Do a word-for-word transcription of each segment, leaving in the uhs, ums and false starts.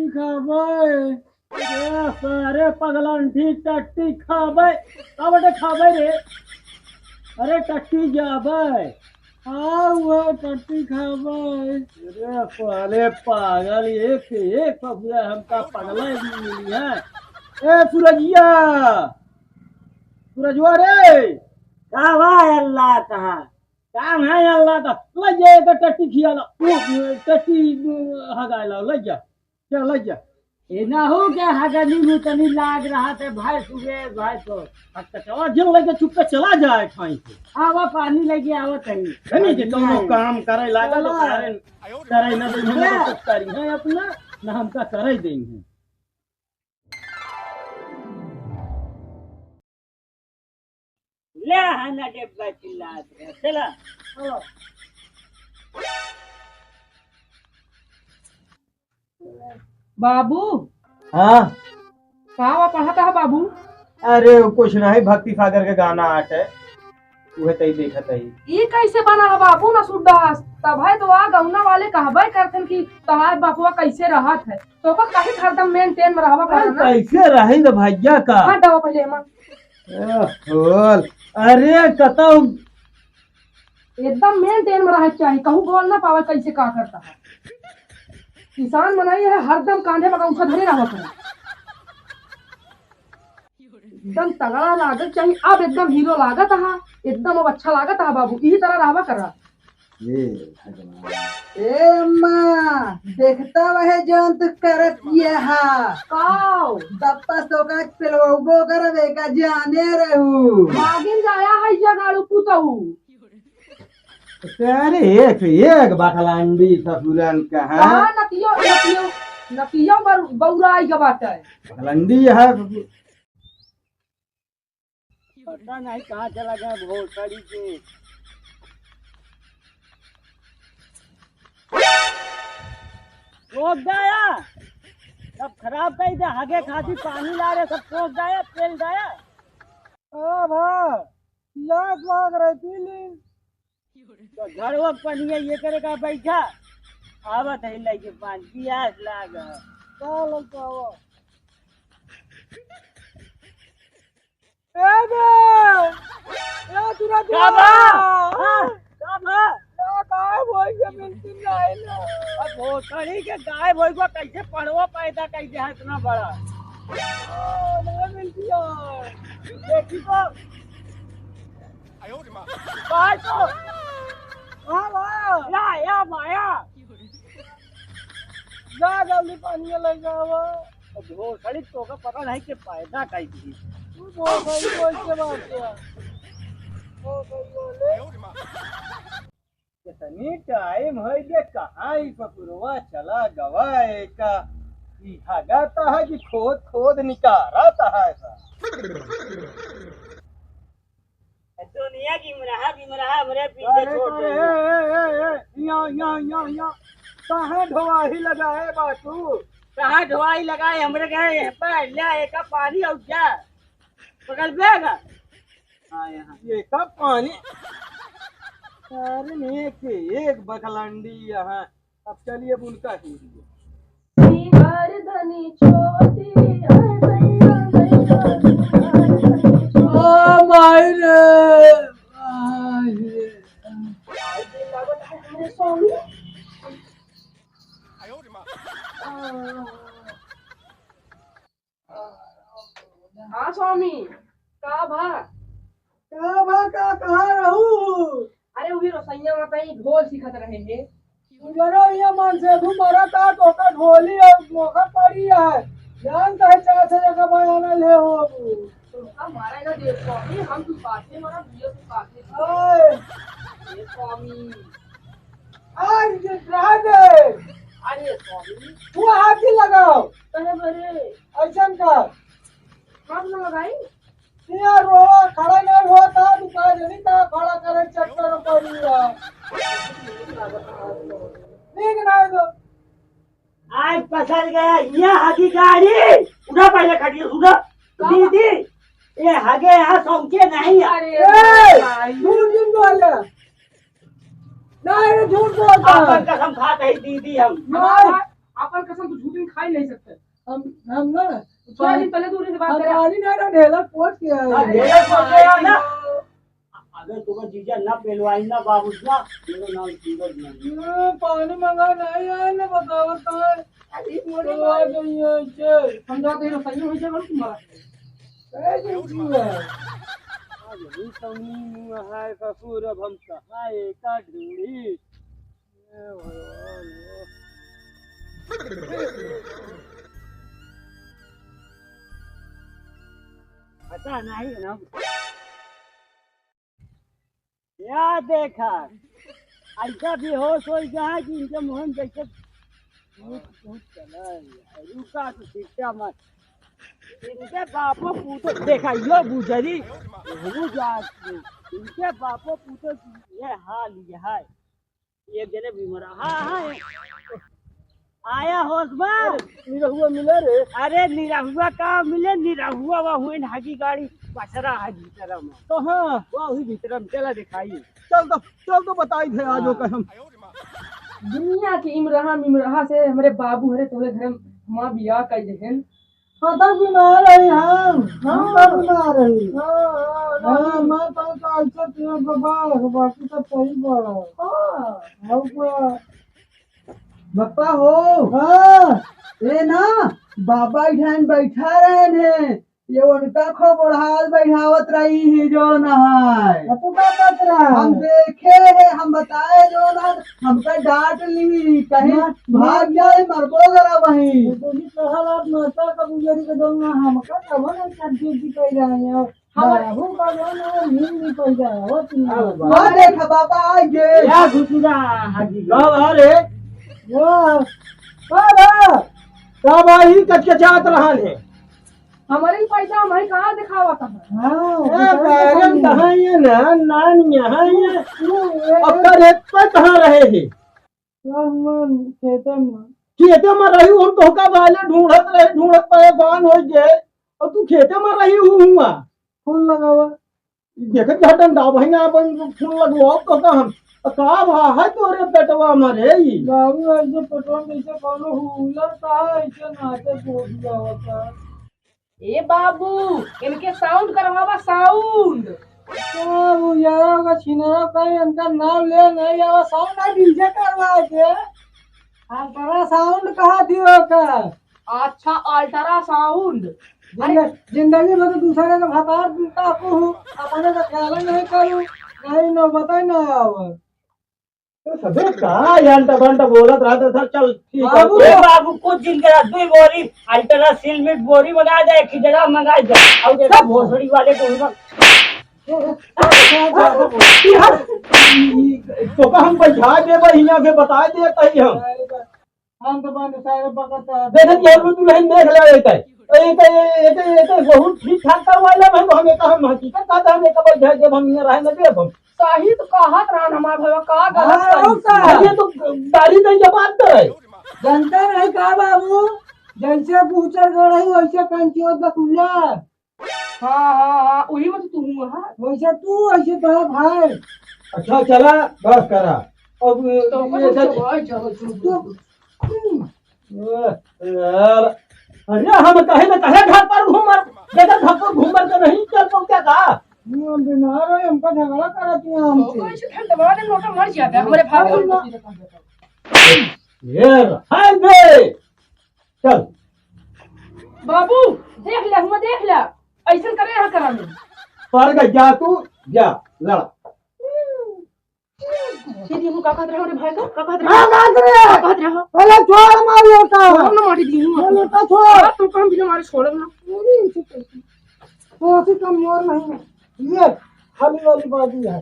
खाबे। अरे सारे पगलंठी टट्टी खाबे। का बटे खाबे रे? अरे टट्टी जाबे। हाँ, वो टट्टी खाबे। अरे साले पागल, एक से एक ससुरा हमका पगला ही मिली है। ए सूरजिया, सूरजवा रे। का भाई अल्लाह कहा? काम है अल्लाह का। ले जा एक टट्टी खिया ला। टट्टी हगाए ला, ले जा। चल, लग जा। ए ना हो क्या हगनी मुतनी लाग रहा था भाई सुबह भाई तो। अब कचवा जिन लेके चुपके चला जाए खाई से। आवा पानी लेके आवत है। नहीं कि कौनो काम करे लागा तो चला। करे, करे ना देंगे, ना तो कुछ करी है अपना, ना हमका करे देंगे। ले, हाँ, ना डेब्बा चिल्लात रहे। चला। बाबू। हाँ। का वा पढ़त ह बाबू? अरे, वो कुछ नहीं, भक्ति सागर के गाना आटे, उहे तई देखत ही। ई कैसे बना ह बाबू? ना सुनता हस। तब है तो आ गौना वाले कहबे करथन कि तोहार बपुआ कैसे रहत है। तो ओकर काहे हरदम maintain में रहबा अरे, करना? कैसे रही रे भैया का? हट, आवा पहले एमा। ए, होल। अरे, कतौ एकदम maintain में रहे के चाही, कहूँ बोल ना पावे कैसे का करता है। किसान मनई है, हरदम कांधे में गमछा धरे रहबा करे। एकदम तगड़ा लागत चाही, अब एकदम हीरो लागत हा, एकदम अब अच्छा लागत हा बाबू, यही तरह रहबा करा। ए भगवान। ए अम्मा, देखता वहे जौन तू करत ये हा। काओ? दप्पा सोका पेलवबो करबे का जाने रहू। मागिन जाया है जगाड़ू पुतऊ। अरे एक से एक बखलंडी ससुरन का है। कहाँ नतियो, नतियो, नतियो बर-, बौराई के बाटे। बखलंडी है ससुर। पता नहीं कहाँ चला गया भोसड़ी के। रोक दे या। सब खराब कर दे, हगे खाती पानी ला रहे, सब रोक दे या, पेल दे या। हाँ भा, पियास लाग रही, पी ली। तो घरवा पनिया ये करे का बैठा, आवत है लइके पानी, पियास लाग है। का लइके आवा? ए बे! ए, तुरा, तुरा! का बा? हाँ, का बा? ए, गायब होइ गया, बिल्कुल नहीं ना। अब भोसड़ी के गायब होइ गया, कैसे पड़वा पैदा कर दिया इतना बड़ा? ओ, नहीं मिलती है। देखी तो। बाहर तो। हाँ, वाह। या, या, माया। जा जल्दी पानी लेके आवा। अब भोसड़ी तोका पता नहीं के पैदा काई दी। तू भोसड़ी बोल के बात किया। भोसड़ी बोले। कितनी टाइम होइ गया, कहाँ ई ससुरवा चला गवा एका? ई हगाता है कि खोद खोद निकालता है सा? दुनिया की मरहा की मरहा हमरे पीछे अरे, छोड़ अरे, दे। ए, ए, ए, ए, यहाँ, यहाँ, यहाँ, यहाँ। कहाँ ढोआही लगाए बाटू? कहाँ ढोआही लगाए? हमरे घर यहाँ पर ले एका पानी और जा। पकड़ बेगा। हाँ, यहाँ। एका पानी। अरे, नहीं, एक, एक बखलंडी यहाँ। अब चलिए, अब उनका ही। बिहार धनी छोटी है, दैया, दैया, बिहार धनी छोटी। ओ माई रे, माई रे। आज दिन लागत है हमरे स्वामी। हाँ स्वामी, का भा? का भा, का, कहाँ रहू? अरे, उही रसोइया में तई ढोल सीखत रहे हे। उजरो ये मन से तू मरा था, तो का ढोली और मोखा पड़ी है। जान कहे चार से जगह बयाना ले हो। तो का मारा ना दे स्वामी, हम तू बात नहीं मारा, भैया तू बात नहीं। ओए। ए स्वामी। आज के ड्राइवर। अरे स्वामी। तू हाथी लगाओ। कहे बरे। ऐसन का? हम ना लगाई। यार, रोवा खड़ा नहीं होता, तू कह देनी का खड़ा करे चक्कर में पड़ी है। ठीक नहीं तो। आज पसर गया, ये हगी गाड़ी। उठा पहले खटिया, उठा। का? दीदी, ये हगे यहाँ सौंचे नहीं है। अरे ए, भाई। झूठ क्यों बोल रहा? नहीं, झूठ बोलता है। आपन कसम खात है दीदी हम। नहीं। अपन कसम तू झूठी खाई नहीं सकते। हम, हम ना, थोड़ा दिन पहले तू उनसे बात हम करे। पानी ना, ना ढेला पोत के आए। ना, ढेला पोत के आए ना। अगर तुम्हारा जीजा ना पेलवाई ना बाबू ना, मेरा नाम सूरज नहीं। हम्म, पानी मंगा नहीं आए ना, बताओ तो। अरे, बोले तो आ गई है, चल। हम जाते हैं, सही हो जाएगा तुम्हारा। ए, जीजा। आज भी कमी हुआ है ससुर, अब हम कहाँ एका ढूंढी? पता नहीं ना। या देखा, ऐसा बेहोश हो गया है कि इनके मुंह में जैसे भूत, भूत चला है। रुका तो सिस्टम है। इनके बापो पूतो देखा, यो बुझरी, वो जात, इनके बापो पूतो की ये हाल, ये है। एक जने बीमार, हाँ, हाँ, आया होश बा? अरे, निरहुआ मिला रे। अरे, निरहुआ का मिले, निरहुआ वह हुए हगी गाड़ी, पसरा है भीतर में। कहाँ? वह हुई भीतर में, चला दिखाई। चल तो, चल तो बताई थे आज हाँ। ओकर हम। दुनिया के इमरहा मिमरहा से हमरे बाबू हरे तोहरे घर में हमार बियाह कर देहन। हाँ, तब बीमार रही हम। हाँ। हम तब बीमार रही। हाँ, हाँ, हाँ, हाँ। मैं तो ऐसा तेरे बाबा, बाकी सब सही बा। हाँ। और क्या? बप्पा हो। हाँ। ए ना, बाबा इठान बैठा रहे ने। ये उनका खो बुढ़ाल बैठावत रही है जो नहाए। अब तू का करत रहा? हम देखे है, हम बताए जो ना, हमका डांट ली, कहीं ना, भाग ना। जाए, मरबो गला वहीं। तो भी कहल आप माता का बुझारी के दो ना, हमका कबो नहीं कर दी, दी कह रहे हैं। हमारे बाबू का जो ना, नींद नहीं पड़ जाए, हो तुम। हाँ, देखा बाबा आ गए। या घुसुरा हाजी। का भा रे? वो, का भा? का भा ही कचकचात रहन है? हमरे ही पैसा हम ही कहाँ दिखावा कहाँ? हाँ, ए, दिखावा बैरन कहाँ? कहाँ ये ना, नान यहाँ ये। वो, ये, अब करे तो कहाँ रहे थे? हम खेते में। खेते में रही, हम तोहका बाले ढूंढत रहे, ढूंढत परेशान हो गए। और तू खेते में रही हूँ हुआ। फूल लगावा। देखत जा डंडा बहिना अपन फूल लगवाओ तो का हम। का भा है तोरे पेटवा में रे ई? बाबू, ऐसे पेटवा में जैसे कौनो हुलर का है, ऐसे नाचे कूद जावत है। ए बाबू, इनके साउंड करवावा, साउंड। बाबू, यार, का छिनरा कहीं इनका नाम ले नहीं आवा, साउंड ना डीजे करवा के। अल्ट्रासाउंड कहा थी ओकर? अच्छा, अल्ट्रासाउंड। जिंद-, अरे। जिंदगी भर तो दूसरे के भतार ताकू हूँ, अपने का ख्याल नहीं करू, नहीं नौबत ना आवे। तो सबे का अंट बंट बोलत रहत था, चल ठीक है। बाबू, ए बाबू, कुछ दिन के बाद दुई बोरी अल्ट्रा सील में बोरी मंगा दे, एक ही जगह मंगा दे। और देखा भोसड़ी वाले को उधर। तो का हम बैठा दे भाई, यहाँ से बता दे भाई हम। हम तो बंद सारे बकत है। देखत ये लो दुल्हन देख ले, एक है। एक, एक, एक, एक बहुत ठीक ठाक करवाइला भाई, हम एक, हम हकीकत कहता, हम एक बैठा दे, हम यहाँ रहे न देब हम। सही तो कहत रहन हमार भैया, का गलत हाँ, करी? और का? ये तो गाली दे के बात करे। जनता नहीं का बाबू, जैसे गुजर गए रही, वैसे कंचोर बकुला। हाँ, हाँ, हाँ, वही में तो तू हुआ है। वैसे तू, वैसे तेरा भाई। अच्छा, चला, बस करा। अब तो ये अपन चल। सब आ जाओ, जो तू, ए, यार, अरे हम कहे न कहे घर पर घूमर, बेटा घर पर घूमर के नहीं चल पहुंचा का? हम बीमार है, हमका झगड़ा करत है हमसे। तो ऐसे ठंड दबा दे, लोटा मर जाता है, हमारे भाग अरे ना। ये हाय बे, चल। बाबू, देख ले, हुआ देख ले, ऐसन करे यहाँ करा में। पर गया तू, जा, लड़ा। ये दिनू का कहत रहे रे भाई का? का कहत रहे? हाँ, का कहत रहे? का कहत रहे? अरे छोड़ मार लोटा। छोड़ ना मारी दिनू। ये लोटा छोड़। हाँ, तुमको हम बिना मारे छोड़ब ना। अरे, इसे कैसे? तो ऐसी कमजोर नहीं है। ये खाली वाली बाजी है।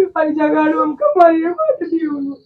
भाई जगाड़ू हमका मारिए, मार दियो।